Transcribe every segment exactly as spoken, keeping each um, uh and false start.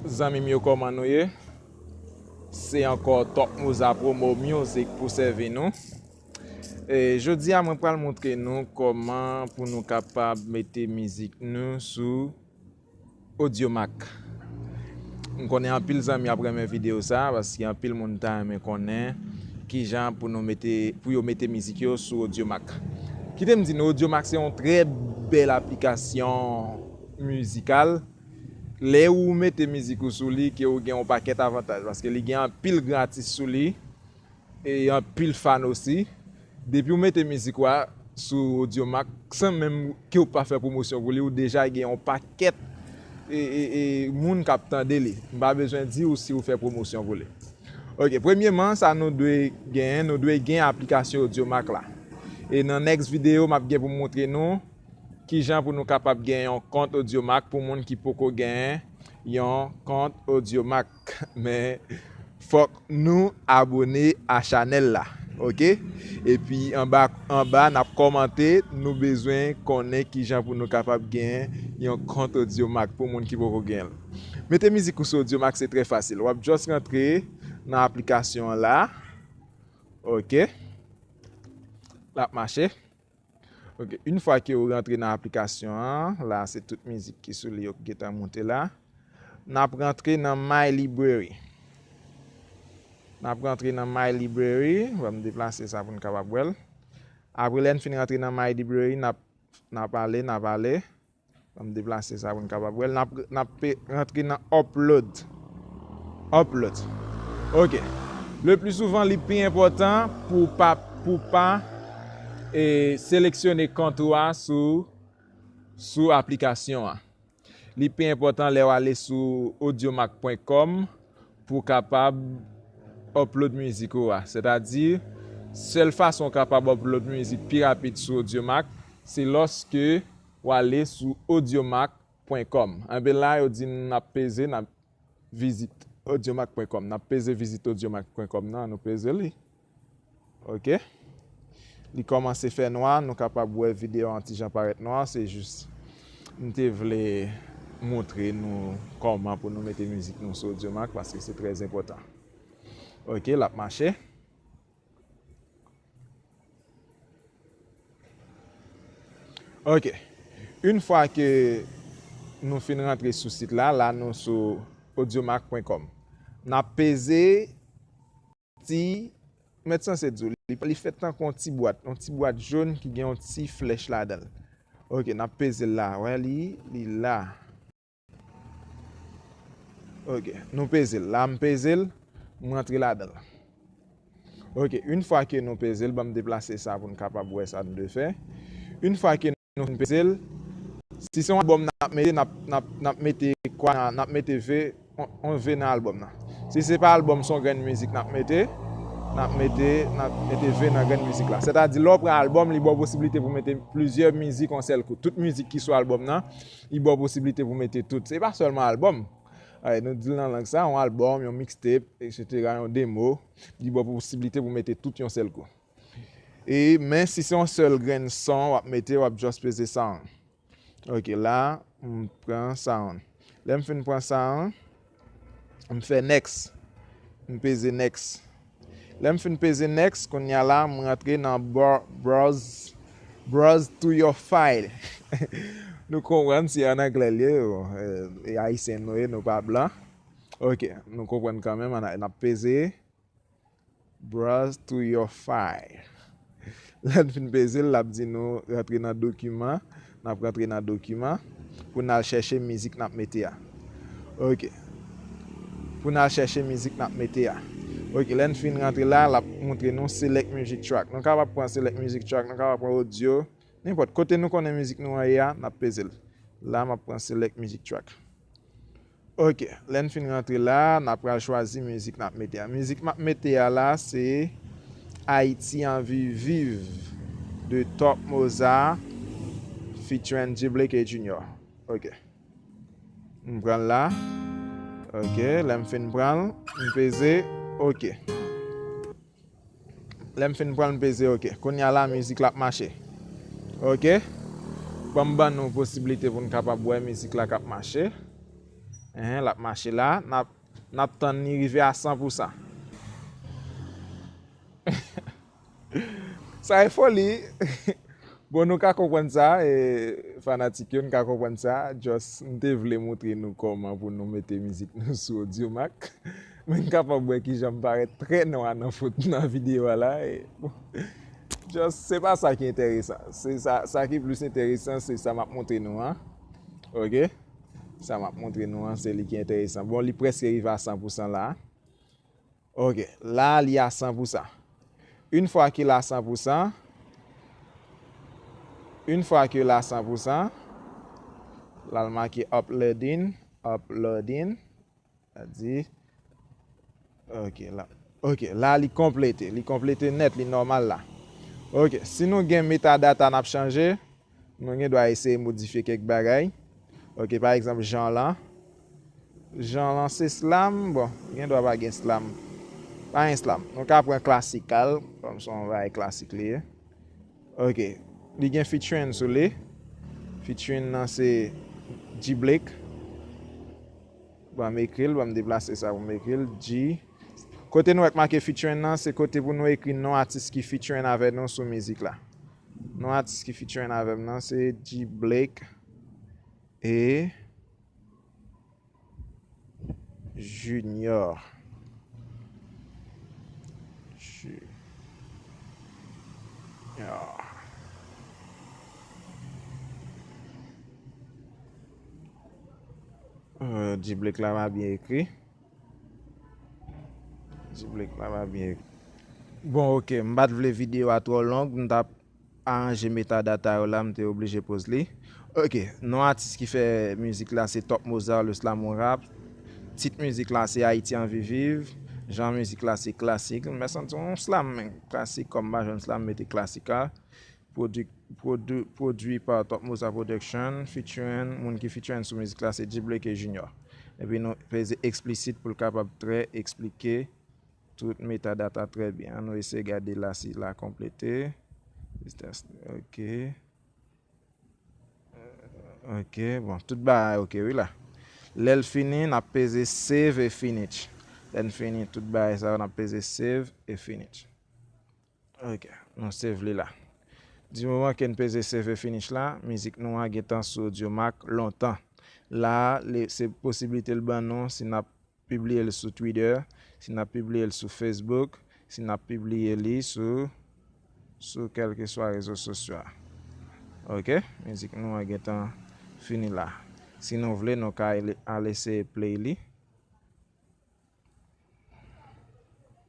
Zanmi m yo, kòman nou ye? Se ankò Top Moza Promo Music pou sèvi nou. E jodi a, mwen pral montre nou kòman pou nou kapab mete mizik nou sou Audiomack. M konnen anpil zanmi ap renmen videyo sa, paske anpil moun ta renmen konnen kijan pou nou mete, pou yo mete mizik yo sou Audiomack. Kite m di nou, Audiomack se yon trè bèl aplikasyon mizikal. Lè ou mete mizik ou sou li, ke ou gen yon pakèt avantaj, paske li gen anpil gratis sou li, e anpil fan osi. Depi ou mete mizik ou a sou Audiomack, san menm ke ou pa fè pwomosyon pou li, ou deja gen yon pakèt e, e, e, moun k ap tande li. M pa bezwen di ou si ou fè pwomosyon pou li. Ok, premyeman, sa nou dwe genyen, nou dwe gen aplikasyon Audiomack la. E nan next video, m ap gen pou m montre nou kijan pou nou kapab gen yon kont Audiomack pou moun ki poko genyen yon kont Audiomack. Men, fòk nou abone a chanèl la, ok? Epi anba, anba, n ap kòmante, nou bezwen konnen kijan pou nou kapab gen yon kont Audiomack pou moun ki poko gen l. Mete mizik ou sou Audiomack, se trè fasil. W ap just rantre nan aplikasyon an la, ok? L ap mache. Ok, yon fwa ke ou rantre nan aplikasyon an, la se tout mizik ki sou li yo ki gentan moute la. N ap rantre nan My Library. N ap rantre nan My Library, ban m deplase sa pou n kapab wè l. Apre lè n fin rantre nan My Library, n ap, n ap ale, n ap ale. Ban m deplase sa pou n kapab wè l. N ap, n ap pe-, rantre nan upload. Upload. Ok. Le pli souvan, li pi enpòtan pou pa, pou pa, e, seleksyone kont ou a sou, sou aplikasyon an. Li pi enpòtan lè w ale sou audiomack pwen com pou w kapab upload mizik ou a. Sètadi, sèl fason w kapab upload mizik pi rapid sou Audiomack, se lòske w ale sou audiomack pwen com. Enben la, yo di n ap peze, n ap vizit audiomack pwen com. N ap peze vizit audiomack pwen com nan, nou peze li. Ok. Li kòmanse fè nwa, nou kapab wè videyo an ti jan parèt nwa, se jis m te vle montre nou kòman pou nou mete mizik nou sou Audiomack, paske se trè enpòtan. Ok, l ap mache. Ok. Yon fwa ke nou fin rantre sou sit la, la nou sou audiomack pwen com. N ap peze ti, mèt sanse di w, li, li fèt tankou yon ti bwat, yon ti bwat jòn ki gen yon ti flèch ladan l. Ok, n ap peze l la. Wè li, li la. Ok, nou peze l. La m peze l, m rantre ladan l. Ok, yon fwa ke nou peze l, ban m deplase sa pou n kapab wè sa n dwe fè. Yon fwa ke nou fin peze l, si se yon albòm n ap mete, n ap, n ap, n ap mete kwa nan, n ap mete V, yon, yon V nan albòm nan. Si se pa albòm, se yon grenn mizik n ap mete, n ap mete, n ap mete V nan grenn mizik la. Sètadi, lè w pran albòm, li ba w posiblite pou mete plizyè mizik yon sèl kou. Tout mizik ki sou albòm nan, li ba w posiblite pou mete tout. Se pa sèlman albòm. Ay, nou di l nan lang sa, yon albòm, yon mixtape, etsetera, yon demo, li ba w posiblite pou mete tout yon sèl kou. E, men si se yon sèl grenn son w ap mete, w ap just peze sound. Ok, la, m pran sound. Lè m fin pran sound, m fè next. M peze next. Lè m fin peze next, kounye a la, m rantre nan bro-, browse, browse to your file. Nou konprann si an anglè l ye, bon, e, e ayisyen nou ye, nou pa blan. Ok, nou konprann kanmenm, n a, n ap peze. Browse to your file. Lè n fin peze l, l ap di nou rantre nan dokiman. N ap rantre nan dokiman pou n al chèche mizik n ap mete a. Ok. Pou n al chèche mizik n ap mete a. Ok, lè n fin rantre la, l ap montre nou select music track. Nou kapab pran select music track, nou kapab pran audio. Nenpòt kote nou konnen mizik nou an ye a, n ap peze l. La, m ap pran select music track. Ok, lè n fin rantre la, n ap pral chwazi mizik n ap mete a. Mizik m ap mete a la, se Ayiti Anvi Viv de Top Moza featuring J Blake et Junior. Ok. M pran l la. Ok, lè m fin pran l, m peze ok. Lè m fin pran l, m peze ok. Kounye a la, mizik la ap mache. Ok? Ban m ban nou posiblite pou n kapab wè mizik la k ap mache. Enhen, l ap mache la. N ap, n ap tann li rive a san pou san. Sa e foli. Bon, nou ka konprann sa, e, fanatik yo, nou ka konprann sa. Just, m te vle montre nou kòman pou nou mete mizik nou sou Audiomack. Men n kapab wè kijan m parèt trè nwa nan foto nan videyo a la. E, bon, just, se pa sa ki enteresan. Se sa, sa ki plis enteresan, se sa m ap montre nou an. Ok? Sa m ap montre nou an, se li ki enteresan. Bon, li prèske rive a san pou san la. Ok, la, li a san pou san. Yon fwa ke l a san pou san, yon fwa ke l a san pou san, l al make uploading, uploading, sa di, ok, la, ok, la, li konplete, li konplete nèt, li nòmal la. Ok, si nou gen metadata n ap chanje, nou gen dwa eseye modifye kèk bagay. Ok, pa egzanp, jan lan. Jan lan se slam, bon, gen dwa pa gen slam. Pa gen slam. Nou ka pran classical, kòm se yon bagay klasik li ye. Ok, li gen featuring sou li. Featuring nan se G Blake. Ban m ekri l, ban m deplase sa pou m ekri l. G. Kote nou wè k make featuring nan, se kote pou nou ekri non atis ki featuring avè nou sou mizik la. Non atis ki featuring avè m nan, se G Blake e Junior. Junior. Euh, G Blake la pa byen ekri. G Blake la pa byen ekri. Bon, ok, m pa t vle videyo a twò long, m t ap aranje metadata yo la, m te oblije poz li. Ok, non atis ki fè mizik la se Top Mozart, le slam ou rap. Tit mizik la se Ayiti anvi viv. Jan mizik la se klasik. Mwen santi yon slam, men klasik, kòm m pa jwenn slam, m mete klasik la. Pwodui-, pwodui-, pwodui pa Top Mozart Production, featuring, moun ki featuring sou mizik la se G Blake e Junior. Epi nou peze eksplisit pou l kapab trè eksplike tout metadata trè byen. Ann nou eseye gade la si la konplete. Ok. Ok, bon, tout bagay ok wi la. Lè l fini, n ap peze save e finish. Lè n fini tout bagay sa yo, n ap peze save e finish. Ok, nou save li la. Di moman ke n peze save e finish la, mizik nou an gentan sou Audiomack lontan. La, li, se posiblite l ban nou si n ap pibliye l sou Twitter, si n ap pibliye l sou Facebook, si n ap pibliye li sou, sou kèlkeswa rezo sosyo a. Ok, mizik nou an gentan fini la. Si nou vle, nou ka al, al eseye play li.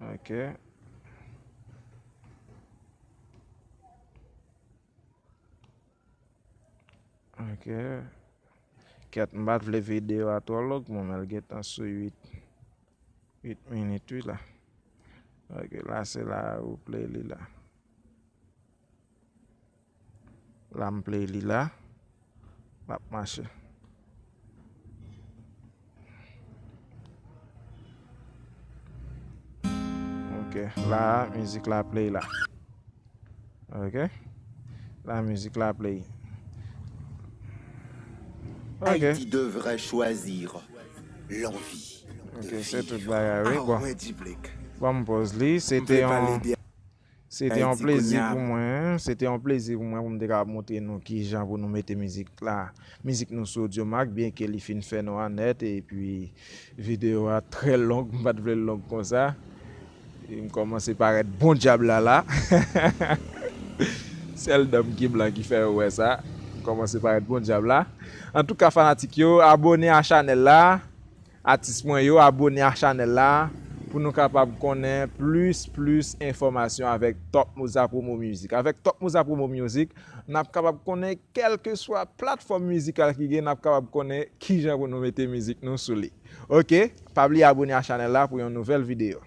Ok. Ok. Kèt, m pa t vle videyo a twò long, bon, men l gentan sou uit, uit minit wi la. Ok, la se la ou play li la. La m play li la. L ap mache. Ok, la mizik la play la. Ok. La mizik la play. Ok. Haïti devrait choisir l'envie de vivre. Ok, se tout bagay wi. Bon. Ah ouais, G Blake. Bon, m poz li, se te yon, se te yon plezi pou mwen, se te yon plezi pou mwen pou m te kapab montre nou kijan pou nou mete mizik la, mizik nou sou Audiomack, byenke li fin fè nwa nèt, epi videyo a trè long, m pa t vle l long konsa. E m kòmanse parèt bon djab la la. Sèl dan m ki blan ki fè yo wè sa. M kòmanse parèt bon djab la. Antouka, fanatik yo, abone a chanèl la. Atis mwen yo, abone a chanèl la pou nou kapab konnen plis, plis enfòmasyon avèk Top Moza Promo Music. Avèk Top Moza Promo Music, n ap kapab konnen kèlkeswa platfòm mizikal ki gen, n ap kapab konnen kijan pou nou mete mizik nou sou li. Ok, pa bliye abone a chanèl la pou yon nouvèl videyo.